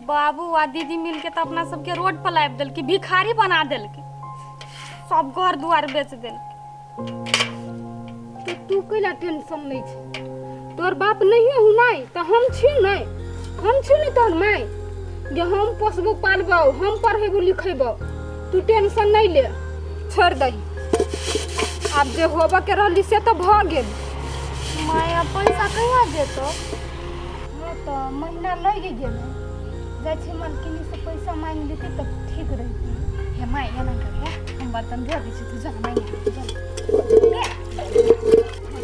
बाबू आ दीदी मिलके तऽ अपना सबके रोड पर लाबि देलकै, भिखारी बना देलकै, सब घर दुआर बेच देलकै। तो तू कैला टेंशन लै छै? तोर बाप नहीं हूँ नहीं तऽ हम छी नहीं, हम छी नहीं तोहर माय जे हम पोसबो पालबो, हम पढ़ेबो लिखेबो। तू टेंशन नहीं ले, छोड़ दही। आब जे होबऽ के रहली से तऽ भऽ गेल। माय आब पैसा कहिया देतो? हँ तऽ महीना लागि गेलै, जाइ छी मालकिनी से पैसा मांगि लेती तऽ ठीक रहितै। हे my एना कर, हम बर्तन धो दै छी, तू जा मांगि जा,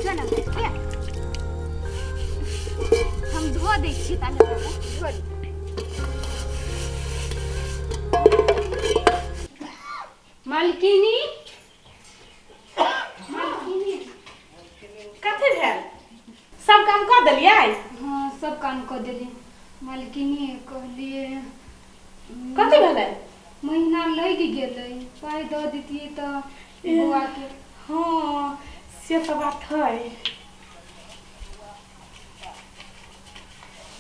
जा ना, ले। हम धो दै छी ताले धो ली। मालकिनी, मालकिनी। कथी भेल? सब काम कऽ देलियै? हाँ सब काम कऽ देलियै मालकिनी। कहलियै कथी भेलै? महीना लागि गेलै, पाइ दऽ दितियै तऽ बौआके। हाँ से तऽ बात है।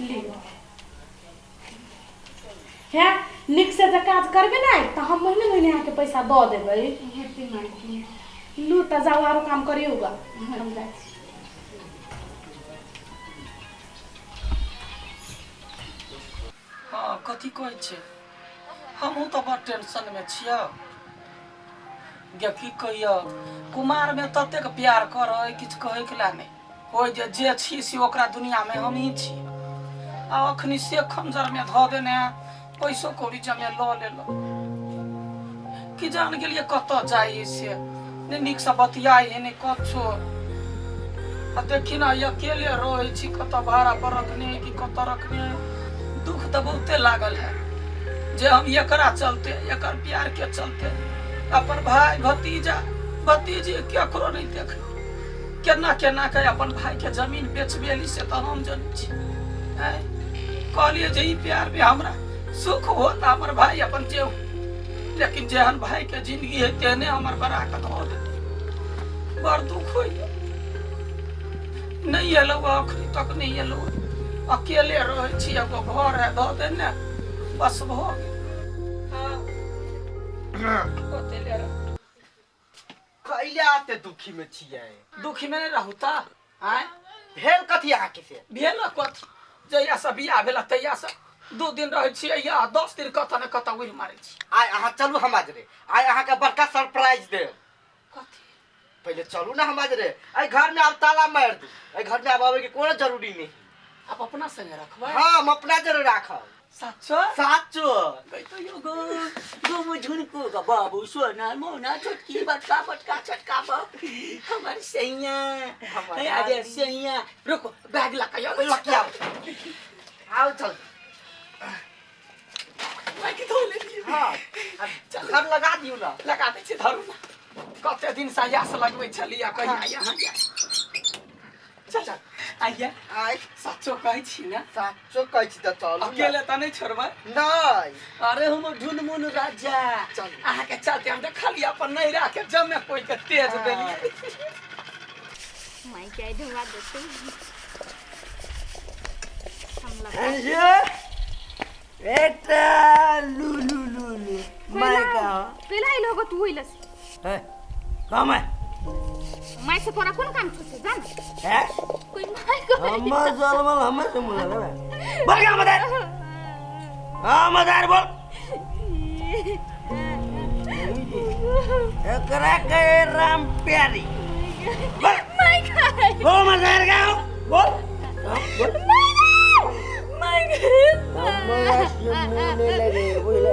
लिअ हे, नीक से जे काज करबै ने तऽ हम महीने महीने अहाँके पैसा दऽ देबै। हेतै मालकिनी। लू तऽ जाउ, आरो काम करियौ गा, हम जाइ छी। हँ कथी कहै छै? हमहूँ तऽ बड़ टेंशनमे छियै गे। की कहियौ, कुमारमे ततेक प्यार करै, किछु कहैके लए नहि होइ जे जे छी से ओकरा दुनियामे हमही छी। आ अखनी से खंजरमे धऽ देने, पैसो कौड़ी जमे लऽ लेलक। की जान गेलियै कतऽ जाइ से नहि नीकसँ बतियाइ है नहि कछो। आ देखी ने, अकेले रहै छी, कतऽ भाड़ा पर रखने है कि कतऽ रखने है। दुख तऽ बहुते लागल है जे हम एकरा चलते, एकर प्यार के चलते अपन भाई भतीजा भतीजी केकरो नहि देख केना केना के अपन भाई के जमीन बेचबेली से तऽ हम जनै छी। आँय, कहलियै जे ई प्यार में हमरा सुख हो तऽ हमर भाई अपन जे हो, लेकिन जेहन भाई के जिंदगी है तेहने हमर बड़ा के धऽ देतै। बड़ दुख होइया। नहि एलहुँ अखनी तक नहि एलहुँ, अकेले रहै छी, एगो घर है दऽ दे ने, बस भऽ गेल। हाँ अकेले रह। कैला एते दुखी में छियै? दुखी में नहि रहू तऽ आँय? भेल कथी अहाँके से? भेल कथी, जहिया से बियाह भेल तहिया से 2 दिन रहै छियै या 10 दिन कतऽ ने कतऽ उड़ि मारै छी। आइ अहाँ चलू हमरा जरे, आइ अहाँके बड़का सरप्राइज देब। कथी? पहिले चलू ना हमरा जरे। एहि घर में आब ताला मारि दू, एहि घर में आब आबे के कोनो जरूरी नहीं। आप अपना संगे रखबै? हाँ हम अपना जरे राखब। साचो? साचो। तो यो गो गो झुनकू का बाबू सोना मोना छोटकी बड़का बड़का छोटका बाप हमर सैया। हमर हे अरे सैया, रुको, बैग लगा यो। लकिया आओ चल। बैग धो लेलियै। हाँ अब घर लगा दियौ ना। लगा दै छी, धरू ना। कते दिन से आस लगबै छलियै, कहिया यहाँ जाय। चल चल आइया। आइ सचो कहै छी ना? साचो कहै छी, तऽ चलू ना। अकेले तऽ नहि छोड़बै? नहि। अरे हम ढुनमुन राजा। चल। अहाँके चलते हम देखलियै अपन नैहरा के जमे कोई के तेज देलियै। माय के आई धुआ देते हम लगा। बेटा लू लू लू लू माय का। पहला ही लोग तू होइलस है कम है। माय से तोरा कोन काम छौ से जान है कोई माय को। हमर जलमल हमें से मुला रे बोल क्या मदर। हाँ मदर बोल। एकरा के राम प्यारी बोल। माय का बोल मदर गाँव बोल। हाँ, बोल। माय हमरा से मुंह नहीं लगे बुझले।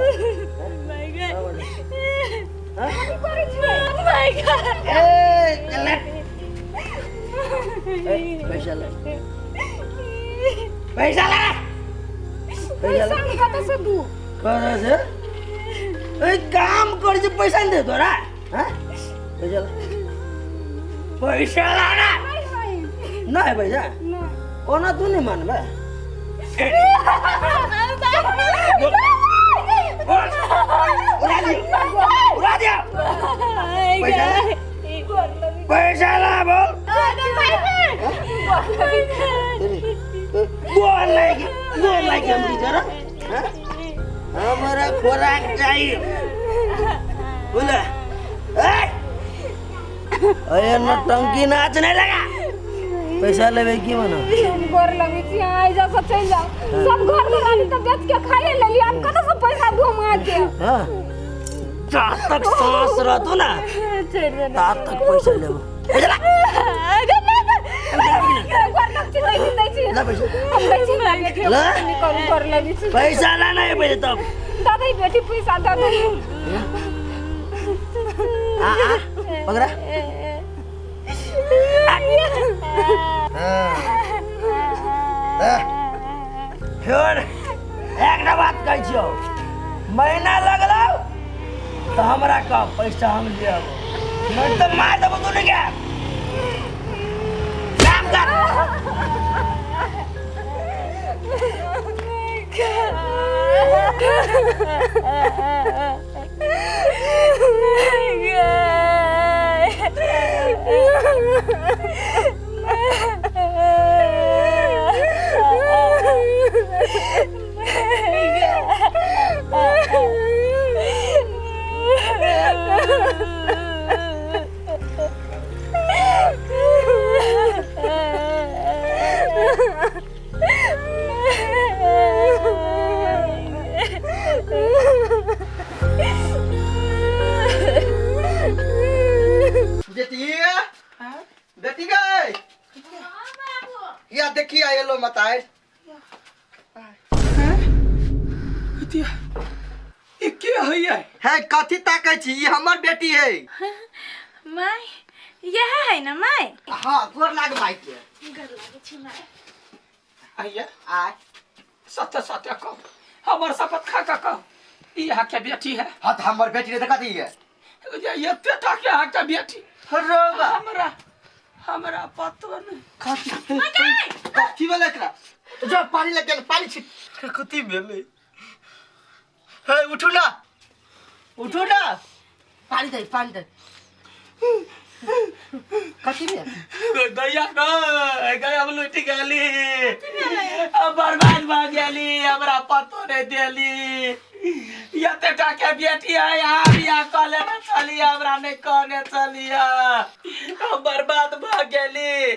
की करै छी माय का? ए चल ए, पैसा ले, पैसा ले, पैसा पैसा ले। हम कतऽ से दू? कहाँ से? ए काम कर जे पैसा नहीं दे तोरा। हाँ पैसा ले, पैसा ला ना। नहीं है। नहीं पैसा नहीं। ओना तू नहीं मानबे। बोल, उड़ा दियो, उड़ा दियो। पैसा ले, पैसा ला, बोल। बोल। लागी गोर लागी हम की करब हाँ? हमरा खोराक चाहिए बोले। अरे नौटंकी नाच नहीं लगा, पैसा लेबे की मनो? हम गोर लगै छी, अहाँ एहिजा से चलि जाउ। सब घर घरानी तऽ बेच के खाइए लेली, आब कतऽ से पैसा दू हम अहाँके? हाँ, जा तक सांस रहतो ना ता तक पैसा लेबो। पैसा ला, पैसा हम दै छी ना बेटी, ला। निकलू, गोर लगै छी। पैसा ला नहीं पहिले तब। दादा बेटी पैसा दादा। आ आ पकड़ा। फिर एकटा बात कहै छियौ, महीना लगलौ तऽ हमरा कह पैसा हम ले आबो, नहीं तऽ मार देबो दुनू के। काम कर। बेटी बेटी गए या देखिए आयलो मत आए। ई के हैया? है कथी ताकै छी? ई हमर बेटी है। माय यह है ना माय? हाँ गोर लाग भाई के। गोर लागै छी माय। आइया आय सत्य सत्य कह, हमर शपथ खा के कह, ई अहाँ के बेटी है? हाँ तो हमर बेटी रे त कथी है? एते टा के अहाँ के बेटी? रोबा हमरा हमरा पतो नहीं। कथी कथी भेलै एकरा? जो पानी लग गेल, पानी छिट। कथी भेलै? हे उठू ना, उठू ना, पानी दे, पानी दे। कथी भेल? दैया गए गए हम लुटि गेली, हम बर्बाद भऽ गेली, हमरा पतो नहीं देली। एते टा के बेटी है, यहाँ बियाह कऽ लेने छलियै, हमरा नहीं कहने छलियै, हम बर्बाद भऽ गेली।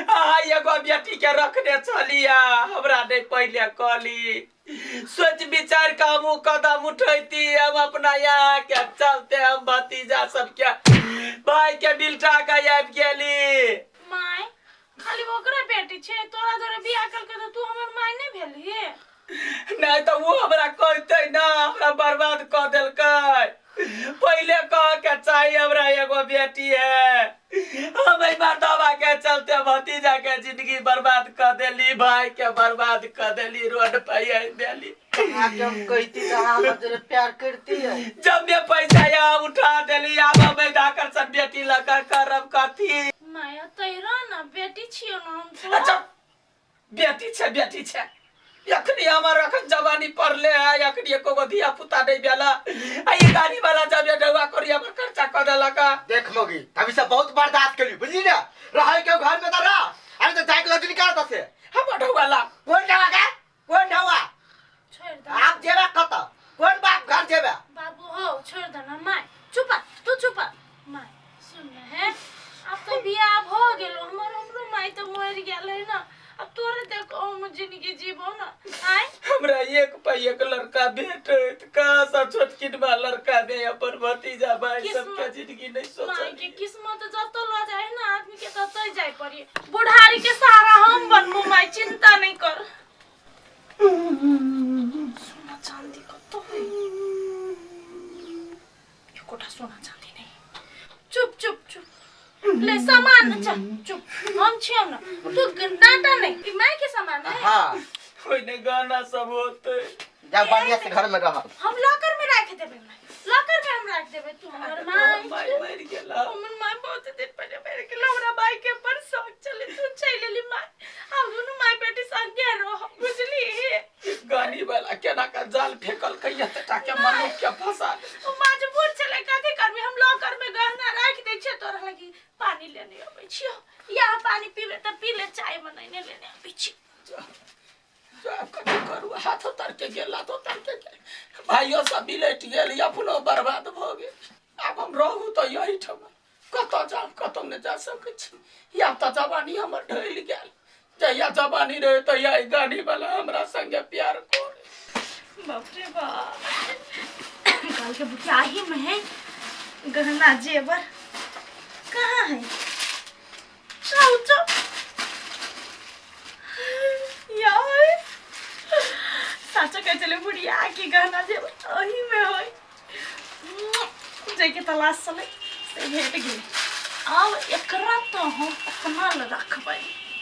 अहाँ एगो बेटी के रखने छलियै, हमरा नहीं पहिले कहली। सोच विचार के हम कदम उठैती, हम अपना यहाँ के चलते हम भतीजा सबके भाई के बिलटा के आबि गेली। माय खाली ओकरे बेटी छै, तोरा जोरे बियाह केलकै तऽ तू हमर माय नहि भेलही? नहीं तो वो हमरा कहते ना, हमरा बर्बाद कऽ देलकै। पहिले कह के चाही हमरा एगो बेटी है, हम एहि मर्दबा के चलते भतीजा के जिंदगी बर्बाद कऽ देली, भाई के बर्बाद कऽ देली, रोड पर आनि देली। अहाँके हम कहती तऽ अहाँ हमर जोरे प्यार करती है। जब मैं पैसा यहाँ उठा देली, आब हम एहि धाकर सन बेटी लऽ कऽ करब कथी? माय तैरा ना बेटी छियौ ना हम तो। अच्छा बेटी छै, बेटी छै, अखनी हमर अखन जवानी पड़ले है, अखनी एको गो धिया पुता नहीं भेला, आ ई गाड़ी वाला जब ये डौआ करी हमर खर्चा कऽ देलक। देख मगी अभी सब बहुत बर्दाश्त करी बुझली ना, रहे के घर में त रह, अरे तो जाके लग निकाल तसे। हमर डौआ ला। कोन ढौआ के? कोन ढौआ? छोड़ दे। आप जेबा कत? कोन बाप घर जेबा? बाबू हो छोड़ दे ना माय, चुप तू चुप। माय सुन है, अब तो बियाह भ गेलो, हमर हमरो माय तो मर गेल है ना, अब तोरे देखो हम जिंदगी जीबो ना। आय हमरा एक पाई एक लड़का भेटैत, कहाँ से छोटकिनबा लड़का दे अपन भतीजा भाई सबके जिंदगी नहीं माय सोचल। के किस्मत जतो ल जाए ना आदमी के ततो जाय पड़ी, बुढ़ारी के सहारा हम बनबो माय, चिंता नहीं कर। सोना चांदी कतो है? एकोटा सोना चांदी नहीं। चुप चुप चुप, ले सामान चल चुप, हम छियौ ना, तू डांटा नहीं, ई माय के सामान है। हाँ ओइने गाना सब होते। जा बढ़िया से घर में रह। हम लॉकर में राख देबै माय, लॉकर में हम राख देबै। तू हमर माय माय मरि गेला। हमर माय बहुत दिन पहिले मरि गेल, हमरा माय के पर शौक चले, तू चलि एली माय, हम दुनू माय बेटी संगे रह बुझली। गाड़ी वाला केना का जाल फेकल कहिया तटा के मनुख के फंसा दे। ओ मजबूर छलै कथी करबी, हम लॉकर में गहना राख दै छियै, तोरा लगी पानी लेने अबै छियौ, या पानी पीबे त पी ले, चाय बनैने लेने अबै छियौ। आब कथी करू? हाथो तरके गेल, लातो तरके गेल, भाइयो सब बिलटि गेल, अपनो बर्बाद भऽ गेल। आब हम रहू तऽ यही ठाम, कतऽ जाउ? कतौ नहि जा सकै छी। या तऽ जवानी हमर ढलि गेल। जहिया जवानी रहे तहिया ई गाड़ी वाला हमरा संगे प्यार करे। बाप रे बाप, कल के बुकिया ही में है गहना जेवर, कहाँ है? चल चल यार, साचो कह चले बुढ़िया की गहना जेवर अही में होय। जाके तलाश चले से भेट गेल। आब एकरा तो हम अपना ल रखबै।